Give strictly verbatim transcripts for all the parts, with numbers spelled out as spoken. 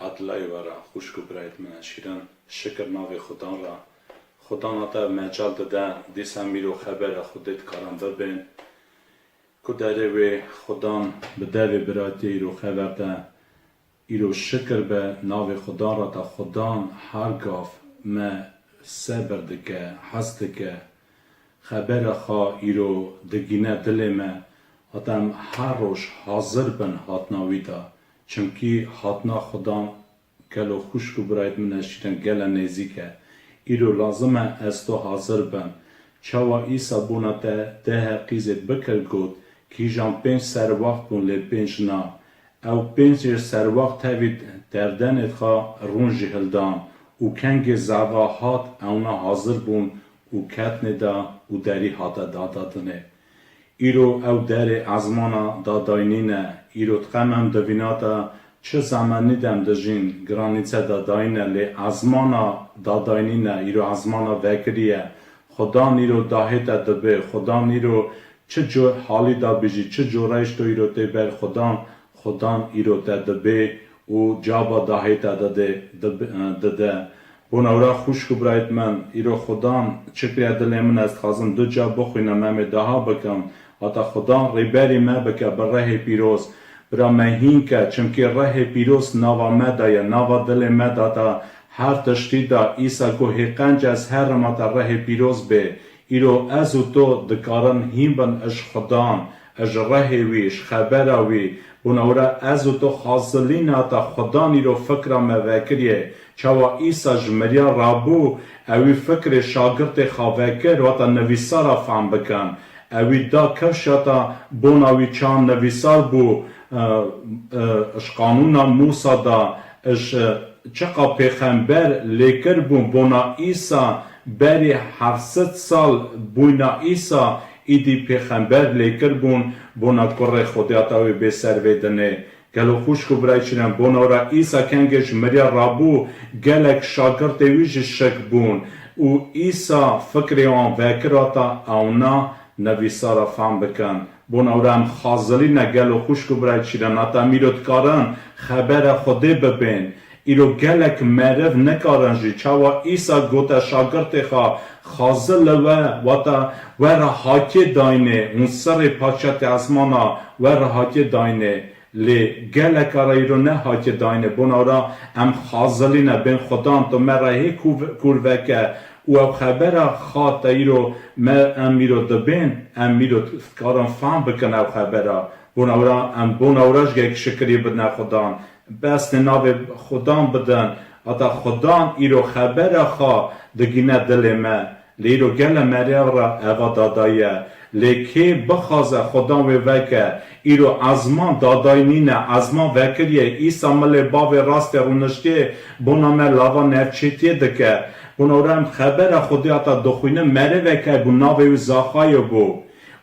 Adlayê we re, xwişk û birayêt min şîrin, şikir navê Xudan re. Xudan hate mecal dide, dîsa em îro xebera Xwedê dikarin bibên. Ku derê wê Xudan bi devê birayetê îro xeber de. Îro şikir be navê Xudan re, ta Xudan her gav me sebir dike, hez dike. Xebera xwe îro digîne dilê me, hata em her roj hazir bin hatina wî de. Çimkî hatina Xudan, gelo xwişk û birayêt min şîrin, gele nêzîk e. Îro lazim e ez to hazir bim. Çawa Îsa bona te dehê qîzê bikir got, kîjan pênc serwext bûn lê pênc na. Ew pêncê serwext tevî derdenê xwe rûn jî hildan û kengê zava hat ewna hazir bûn û ketnê de û derî hate dadadinê. Îro ew derê ezmana dadaynî ne. Îro diqem em di vîna de çi zemenî de em dijîn, giranîçe dadaynî ne, lê ezmana dadaynî ne, îro ezmana vekirî ye. Xudan îro dahê te dibê, Xudan îro çi cor halî de bijî, çi cor reyş to îro tê ber Xudan, Xudan îro te dibê û caba dahê te dide, dib-, dide. Bona wira xwişk û birayêt min, îro Xudan çi kiriye dilê min, ez dixwazim du ca bixwînim, em ê daha bikim. Hata Xudan rêberî me bike bi rehê pîroz. Bira me hîn ke, çimkî rehê pîroz nava me de ye, nava dilê me de, heta her tiştî de. Îsa ku hê qenc ez herim, heta rehê pîroz bê. Îro ez û to dikarin hîn bin ji Xudan, ji rehê wî, ji xebera wî. Bona wira ez û to xazilîna te Xudan îro fikra me vekiriye. Çawa Îsa ji miriya rabû, ewî fikrê şagirtê xwe vekir, wata nivîsara fehm bikin. Ewî da kifşa te bona wî çawa nivîsar bû, e, e, ji qanûna Mûsa de, ji çiqa pêxember lêkir bûn, bona Îsa berî heft sed sal bûyna Îsa îdî pêxember lêkir bûn, bona kurê Xwedê hata wê bê ser vê dinê. Gelo xwişk û birayê çîran, bona wira Îsa kengê ji miriya rabû, gelek şagirtê wî jî şik bûn û Îsa fikrê wan vekir hata ewna nivîsara fehm bikin. Bona wira em xazilî ne, gelo xwişk û birayê çîran, hata em îro dikarin xebera Xwedê bibên. Îro gelek meriv nikarin jî, çawa Îsa gote şagirtê xwe, xazil li we, wata were hakê dayne, hûn serê paçatê ezmana were hakê dayne. Lê geleka re îro ne hakê dayne. Bona wira em xazilî ne, bên Xudan tu me re hê kûr-, kûr veke û ew xebera xwe te îro me, em îro dibên, em îro dikarin fehm bikin ew xebera. Bona wira em bona wira ji gelek şikirî bidine Xudan. Bes ne navê Xudan bidin. Heta Xudan îro xebera xwe digîne dilê me. Lê îro gele meriv re eva dadayî ye. Lê kê bixwaze Xudan wê veke, îro ezman dadayî nîne, ezman vekirî ye. Îsa milê bavê rastê rûniştê bona me lava navçêtiyê dike. Bona wira em xebera Xwedê heta dixwînin, merivek hebû, navê wî Zaxayo bû.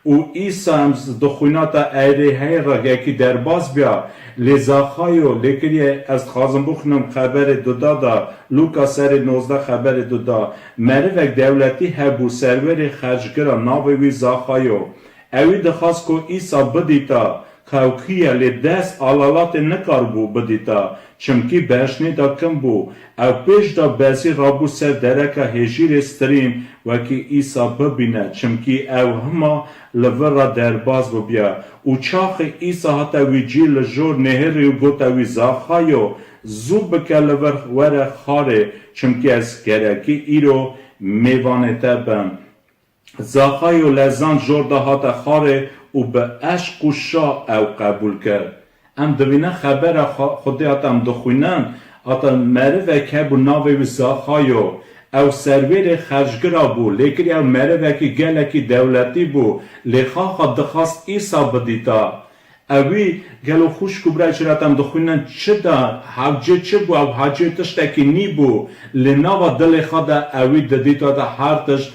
Û Îsa em dixwîna te erê heyr re yekî derbas biya, lê Zaxayo lê kiriye, ez dixwazim bixwînim xeberê duda da, Lûka serê nozdeh xeberê duda, merivek dewletî hebû, serwêrê xercgira, navê wî Zaxayo. Ewî dixwast ku Îsa bidîta, ka ew kî ye, lê dest alalatê nikaribû bidîta, çimkî beşnê de kim bû. Ew pêş de bezî rabû ser dereka hêjîrê stirîn, wekî Îsa bibîne, çimkî ew hima li vir re derbas bûbiya. Û çaxê Îsa hate wî cî li jor nihêrî û gote wî, Zaxayo, zû bike li vir were xarê, çimkî ez gerekî îro mêvanê te bim. Zaxayo lezan jor de hate xarê û bi eşq û şa ew qebûl kir. Em divînin xebera Xwe-, Xwedê hate em dixwînin, hate merivek hebû navê wî Zaxayo. Ew serwêrê xercgira bû, lê kirî ew merivekî gelekî dewletî bû, lê xaxa dixwast Îsa bidîta. Ewî gelo xwişk û birayê çira te em dixwînin çi da, hewcê çi bû, ew hewcê tiştekî nî bû, lê nava dilê xwe de ewî didît wate her tişt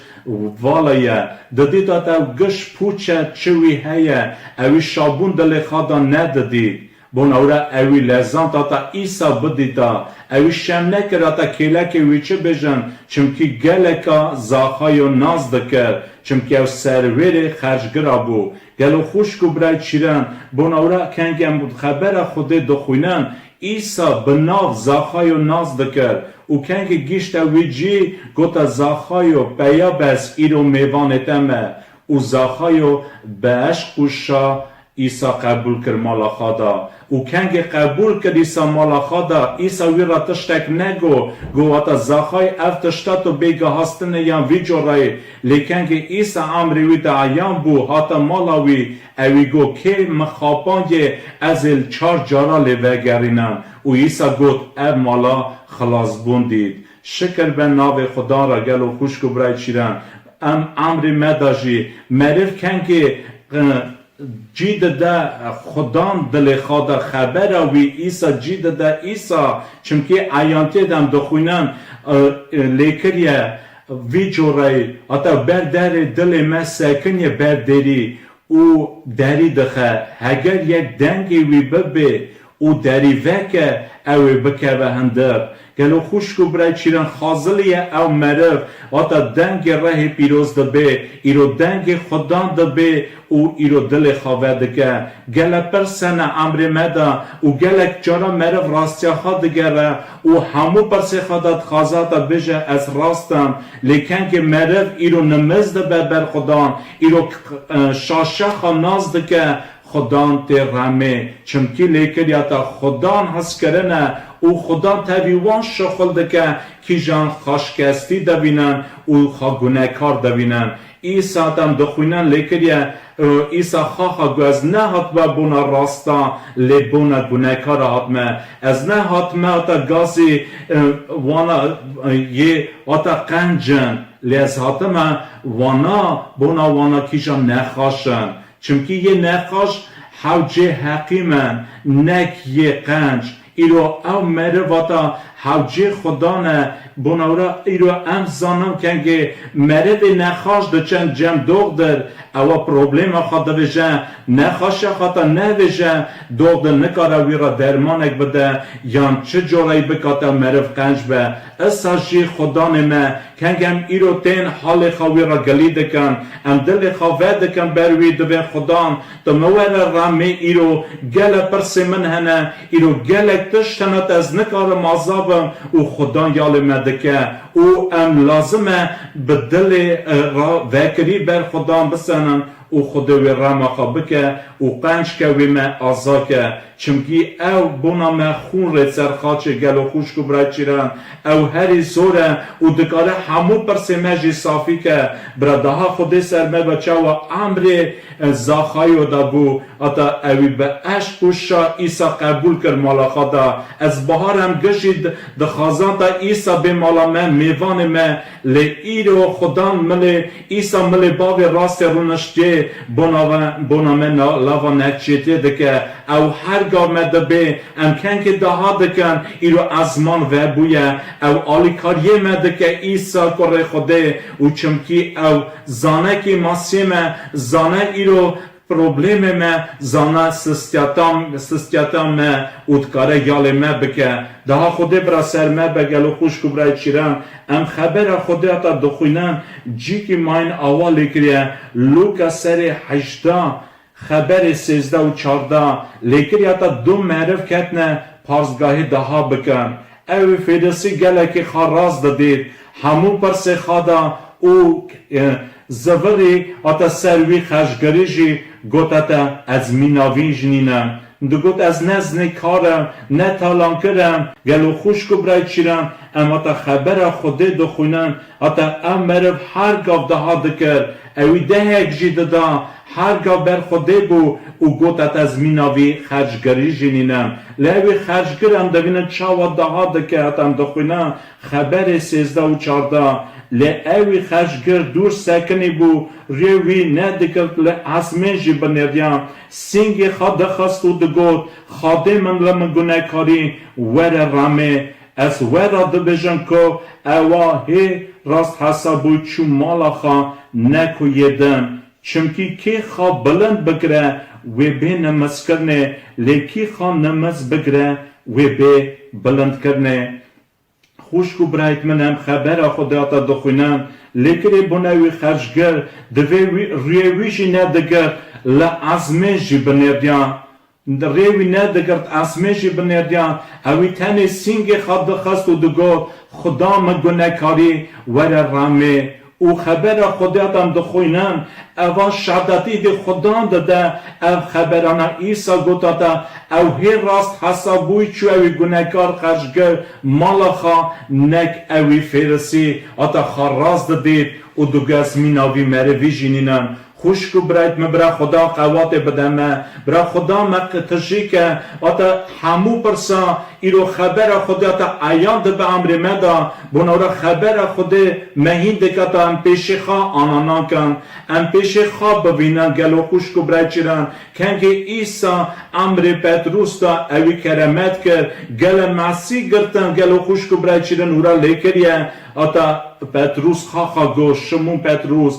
vala ye, didît wate ew giş pûç e, çi wî heye, ewî şabûn dilê xwe de nedidît. Bona wira ewî lezand hata Îsa bidîta, ewî şem nekir hata kêlekê wî çi bêjin, çimkî geleka Zaxayo nas dikir, çimkî ew serwêrê xercgira bû. Gelo xwişk û birayê çîran, bona wira kengê em xebera Xwedê dixwînin, Îsa bi nav Zaxayo nas dikir û kengê gihîşte wî cî, gote, Zaxayo, peya bes, îro mêvanê te me. Û Zaxayo bi eşq û şa Îsa qebûl kir mala xwe de. Û kengê qebûl kir Îsa mala xwe de, Îsa wî re tiştek nego, got, wata, Zaxay, ev tişta tu bê gihastinê yan vî coreyê. Lê kengê Îsa emrê wî de eyan bû, hate mala wî, ewî got, kê min xapandiye, ez ê li çar cara lê vegerînim. Û Îsa got, ev mala xilasbûn dît. Şikir be navê Xudan re, gelo xwişk û birayê çîran. Em emrê me de jî meriv kengê, e, cî dide Xudan dilê xwe de, xebera wî Îsa cî dide Îsa. Çimkî eyantiyê de em dixwînin, e, e, lêkiriye vî coreyî, heta ber derê dilê me sekiniye ber derî û derî dixe. Heger yek dengê wî bibê û derî veke, ew ê bikeve hindir. Gelo xwişk û birayê çîran, xaziliye ew meriv, heta dengê rehê pîroz dibê, îro dengê Xudan dibê û îro dilê xwe vedike. Gelek pirs hene emrê me de û gelek cara meriv rastiya xwe digere û hemû pirsê xwe de dixwaze heta bêje, ez rast im. Lê kengê meriv îro nimiz dibe ber Xudan, îro, e, şaşa xwe nas dike, Xudan tê remê, çimkî lêkiriya te Xudan hezkirine û Xudan tevî wan şixul dike, kîjan xwe şikestî devînin û xwe gunekar devînin. Îsa dem dixwînin lêkiriye, e, Îsa xaxa got, ez nehatime bona rasta, lê bona gunekara hatime. Ez nehatime hata gazî, e, wana, e, yê hata qencin, lê ez hatime wana, bona wana kîjan nexaşin. Çimkî yê nexaş hewcê heqîm in, nek yê qenc. Îro ew meriv vata hewcê Xudan e. Bona wira îro em zanin kengê merivê nexaş diçin cem doxdir, ewa problema xwe divêje, nexaşiya xwe ta nevêje, doxdir nikare wî re dermanek bide, yan çi coreyî bikate meriv qenc be. Isa jî Xudanê me, kengem îro tên halê xwe wî re gilî dikin, em dilê xwe vedikin ber wî, divên Xudan, tu min were remê, îro gelek pirsê min hene, îro gelek tişt hene, ez nikarim aza bim û Xudan yalê me dike û em lazim e bi dilê, e, re vekirî ber Xudan bisenin. Û Xwedê wê rema xwe bike û qenc ke wê me aza ke. Çimkî ew bona me xûn rê ser xaçê gelo xwişk û birayê çîran. Ew herî zor e û dikare hemû pirsê me jî safî ke. Bira daha Xwedê ser me be çawa emrê, e, Zaxayo de bû. Heta ewî bi eşq û şa Îsa qebûl kir mala xwe de. Ez bahar em gijî di-, dixwazan te Îsa bê mala me, mêvanê me. Lê îro Xudan milê Îsa milê bavê rastê rûniştê, bona ve, bona me na-, lava nehçetê dike. Ew her gav me dibê, em kenkê daha dikin, îro ezman vebûye. Ew alîkariyê me dike, Îsa kurê Xwedê, û çimkî ew zane kêmasiyê me, zane îro problemê me, zane sistiyata, sistiyata me û dikare yalê me bike. Daha Xwedê bira ser me be gelo xwişk û birayê çîran. Em xebera Xwedê heta dixwînin, cîkî mayîn awa lê kiriye. Lûka serê hejdeh, xeberê sêzdeh û çardeh lê kiriye heta du meriv ketine parzgahê daha bikin. Ewî fêrisî gelekî xwe rast didît. Hemû pirsê xwe da û, e, zivirî hata ser wî xercgirî jî got heta ez mîna vî jî nînim. Digot ez ne zinikar im, ne talankir im. Gelo xwişk û birayê çîran, em hata xebera Xwedê dixwînin, hata ev meriv her gav daha dikir, ewî dehek jî dida, her gav ber Xwedê bû û got heta ez mîna vî xercgirî jî nînim. Lê ewî xercgir em dibînin çawa daha dike, heta em dixwînin, xeberê sêzdeh û çardeh, lê ewî xercgir dûr sekinî bû, rê wî nedigirt, li ezmên jî binêriya. Sîngê xwe dixist û digot, Xwedê min li min gunekarî were remê. Ez we re dibêjim ku ewa hê rast hesabû çû mala xwe, ne ku yê din. Çimkî kê xwe bilind bigire, wê bê nimizkirinê, lê kê xwe nimiz bigire, wê bê bilindkirinê. Xwişk û birayêt min, em xebera Xwedê hata dixwînin, lê kirê bûne wî xercgir, divê wî, rûyê wî jî nedigirt, li ezmên jî binêriya. rê wî nedigirt, esmê jî binêriya, ewî tenê sîngê xwe dixist û digot, Xuda min gunekarî, were remê. Û xebera Xwedê te em dixwînin, eva şedetî dê Xudan dide, ev xeberana Îsa gota te, ew hê rast hesabûyî çû ewî gunekar xerc kir, mala xwe nek ewî fêrisî, ata xwe rast didît û du gez mîna vî merivî jî nînin. Xwişk û birayt min, bira Xuda qewatê bide me, bira Xuda me qi-, tijî ke, ata hemû pirsa îro xebera Xwedê ata eyan dibe emrê me da, bona wira xebera Xwedê me hîn dike ta em pêşê xwe ananan kin, em pêşê xwe bivînin. Gelo xwişk û birayt çiran, kengê Îsa emrê Petrûs da ewî keremet kir, gele Mesîh girtin, gelo xwişk û birayt çiran wira lê kiriye, ata Petrûs xaxa got, Şimûn Petrûs,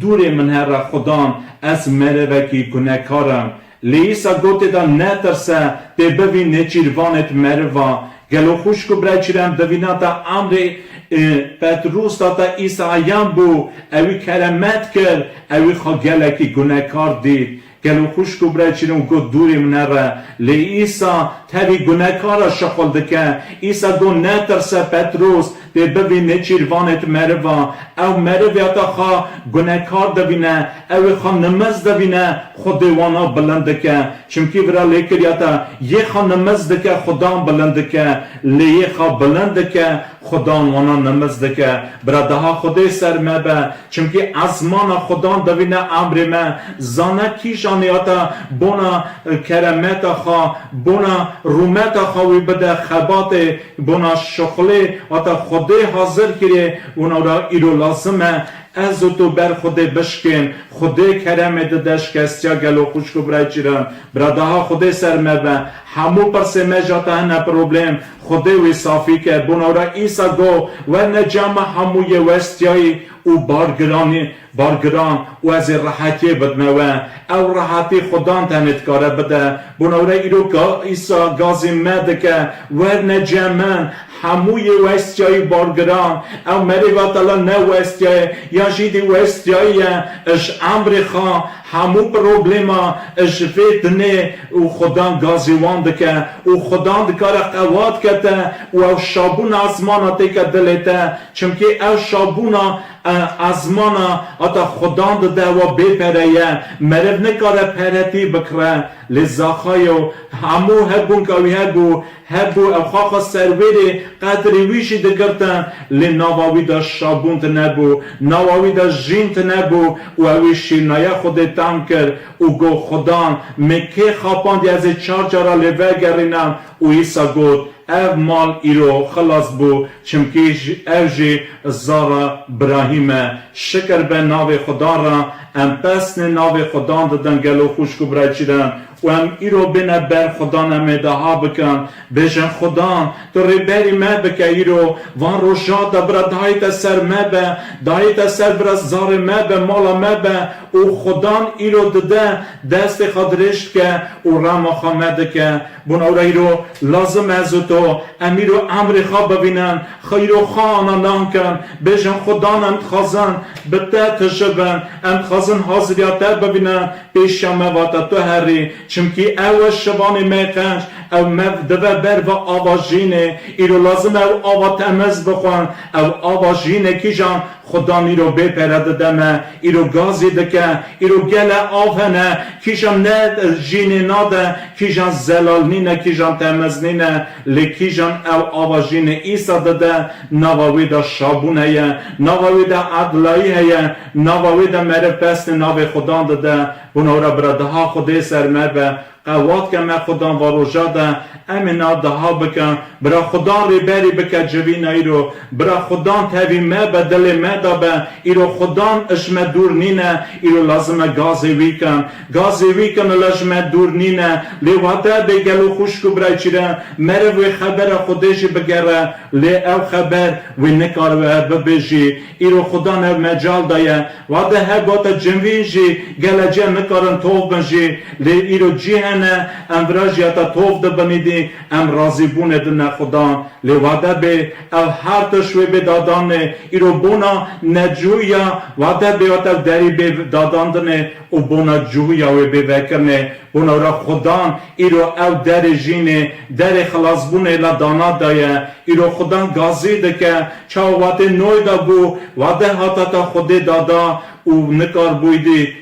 dûrê min here Xudan, ez merivekî gunekar im. Lê Îsa gotê de, netirse, tê bivî nêçîrvanêt meriva. Gelo xwişk û birayt çiran, divîna te emrê, e, Petrûs da te Îsa eyan bû, ewî keremet kir, ewî xwe gelekî gunekar dît. Gelo xwişk û birayt çiran got, dûrê min here. Lê Îsa tevî gunekara şixul dike. Îsa got, netirse Petrûs, tê bivî nêçîrvanêt meriva. Ew merivê ata xwe gunekar divîne, ew ê xwe nimiz divîne, Xwedê wana bilind dike. Çimkî vira lê kiriya te, yê xwe nimiz dike, Xudan bilind dike, lê yê xwe bilind dike, Xudan wana nimiz dike. Bira daha Xwedê ser me be, çimkî ezmana Xudan divîne emrê me, zane kîjanê ata bona, e, keremeta xwe, bona rûmeta xwe wî bide xebatê, bona şixulê ata Xwedê hazir kirê, wina ra îro lazim e ez û tu ber Xwedê bişkên. Xwedê keremê dide şikestiya gelo xwişk û birayt çiran. Bira daha Xwedê ser me be. Hemû pirsê me ja te hene problem. Xwedê wî safî ke. Bona wira Îsa got, werne cem me hemû yê westiyayî û bargiranî, bargiran û ez ê rehetiyê bidime we. Ew rehetî Xudan tenê dikare bide. Bona wira îro ga-, Îsa gazî me dike, werne cem min, hemû yê westiyayî bargiran, ew merêva te la ne westiyaye, ya jî dî westiyayî ye, ji emrê xwe, hemû problema, ji vê dinê û Xudan gazî wan dike û Xudan dikare qewat ke te û ew şabûna ezmana têke dilê te, çimkî ew şabûna, e, ezmana ata Xudan dide wa bê pere ye, meriv nikare peretî bikire. Lê Zaxayo hemû hebûnka wî hebû, hebû, ew xaxa serwêrê qedrê wî jî digirtin, lê nava wî de şabûn tine bû, nava wî de jîn tine bû û ew ê şîrnaya Xwedê tam kir û got, Xudan, min kê xapandî ez ê çar cara lê vegerînim û Îsa got, ev mal îro xilas bû, çimkî ji, ev jî zara Birahîm e. Şikir be navê Xudan re, em pesnê navê Xudan didin gelo xwişk û birayçîran û em îro bêne ber Xudan em ê daha bikin. Bêjin, Xudan, tu rêberî me bike îro, van roja de bira dayê te ser me be, dayê te ser bira zarê me be, mala me be û Xudan îro dide destê xwe dirêj dike û rema xwe me dike. Bona wira îro lazim ez û to, em îro emrê xwe bivînin, xwe îro xwe ananan kin, bêjin, Xudan, em dixwazin bi te tije bin, em dixwazin haziriya te bivînin, pêşiya me vate tu herî, çimkî ew e şivanê me qenc, ew me dive ber ve ava jînê, îro lazim e ew ava temiz bixwin, ew ava jînê kîjan Xudan îro bê pere dide me, îro gazî dike, îro gele av hene, kîjan ne jînê nade, kîjan zelal nîne, kîjan temiz nîne, lê kîjan ew ava jînê Îsa dide, nava wê de şabûn heye, nava wê de edlayî heye, nava wê de meriv pesnê navê Xudan dide, bona wira bira daha Xwedê ser me be, qewat ke me Xudan va roja de, em ê na daha bikin, bira Xudan rêberî bike civîna îro, bira Xudan tevî me be, dilê me de be, îro Xudan ji me dûr nîne, îro lazim e gazê wî kin, gazê wî kin li ji me dûr nîne, lê wate bê gelo xwişk û birayçîre, meriv wê xebera Xwedê jî bigere, lê ew xeber wê nikare we bibêjî, îro Xudan ev mecal daye, wate hebata civîn jî gelece nikarin tov bin jî, lê îro cî hene, ne, em vira jî heta tov dibinî dî, em razîbûnê din ne Xudan. Lê wade bê, ew her tişt wê bê dadanê, îro bona necûya, wade bê heta ew derî bê dadandinê û bona cûya wê bê vekirinê. Bona wira Xudan îro ew derê jînê, derê xilasbûnê la dana daye. Îro Xudan gazî dike, çawa watê noy da bû, wade hata ta Xwedê dada û nikar bûydî.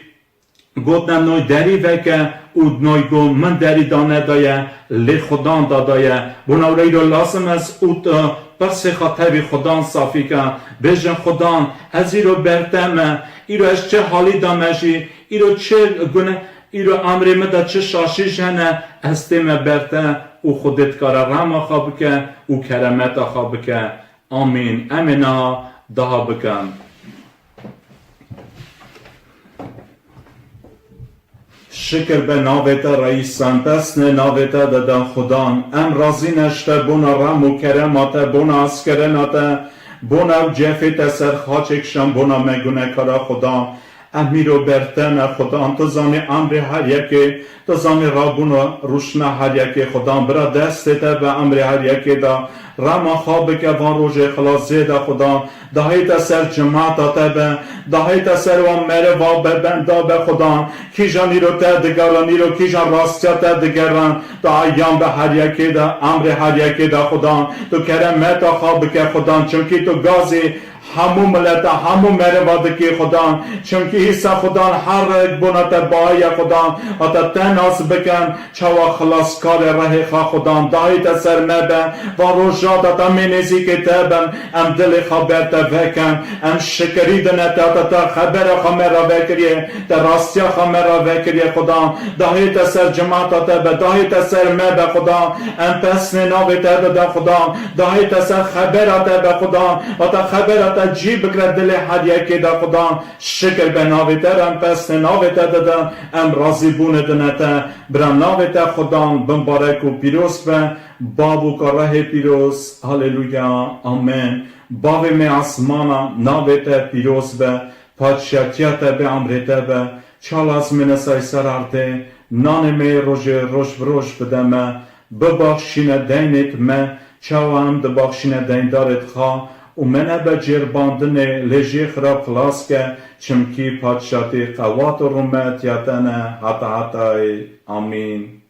Gotne noy derî veke û noy got min derî dane daye, lê Xudan da daye. Bona wira îro lazim ez û tu pirsê xwe tevî Xudan safî ke. Bêjin Xudan, ez îro berte me, îro ez çi halî da me jî, îro çi gune, îro emrê min de çi şaşî ji hene, ez tême berte û Xwedê dikare rehma xwe bike û keremeta xwe bike. Amîn. Em ê niha daha bikin. Şikir be navê te Reîsan, pesnê navê te de da Xudan. Em razî ne ji te bona rem û kerema te, bona askirina te, bona ew cefê te ser xaçê kişan, bona me gunekara Xudan. Em îro ber te ne Xudan, tu zanî emrê her yekê, tu zanî rabûna rûşna her yekê Xudan. Bira destê te be emrê her yekê de, rema xwe bike van rojê xilasê de Xudan. Dahê te ser cimata te be, dahê te ser wan meriva be benda be Xudan. Kîjan îro te digeran, îro kîjan rastiya te digeran, tu eyan be her yekê de, emrê her yekê de Xudan. Tu keremeta xwe bike Xudan, çimkî tu gazî hemû mileta, hemû meriva dikî Xudan. Çimkî îsa Xudan her rêk bona te baye Xudan. Hata te nas bikin, çawa xilaskarê rehê xwe Xudan. Dahê te ser me be, va rojata te mê nêzîkê te bin, em dilê xwe ber te vekin. Em şikirî dine te, hata te xebera xwe me re vekiriye, te rastiya xwe me re vekiriye Xudan. Dahê te ser cimata te be, dahê te ser me be Xudan. Em pesnê navê te didin Xudan. Dahê te ser xebera te be Xudan. Hata xebera te cî bikire dilê her yekê de Xudan. Şikir be navê te re em pesnê navê te didin. Em razîbûnê dine te. Bira navê te Xudan bimbarek û pîroz be. Bav û ka rehê pîroz. Haleluya. Amen. Bavê me asmana, navê te pîroz be. Padşatiya te be, emrê te be. Çawa lazimê ne say ser erdê, nanê me yê rojê roj bi roj bide me, bibaxşîne deynêd me, çawa em dibaxşîne deyndarêd xwe, û me nebe cêrbandinê, lê jê xirab xilas ke, çimkî padşatî, qewat û rûmetiya te ne heta hetayê. Amîn.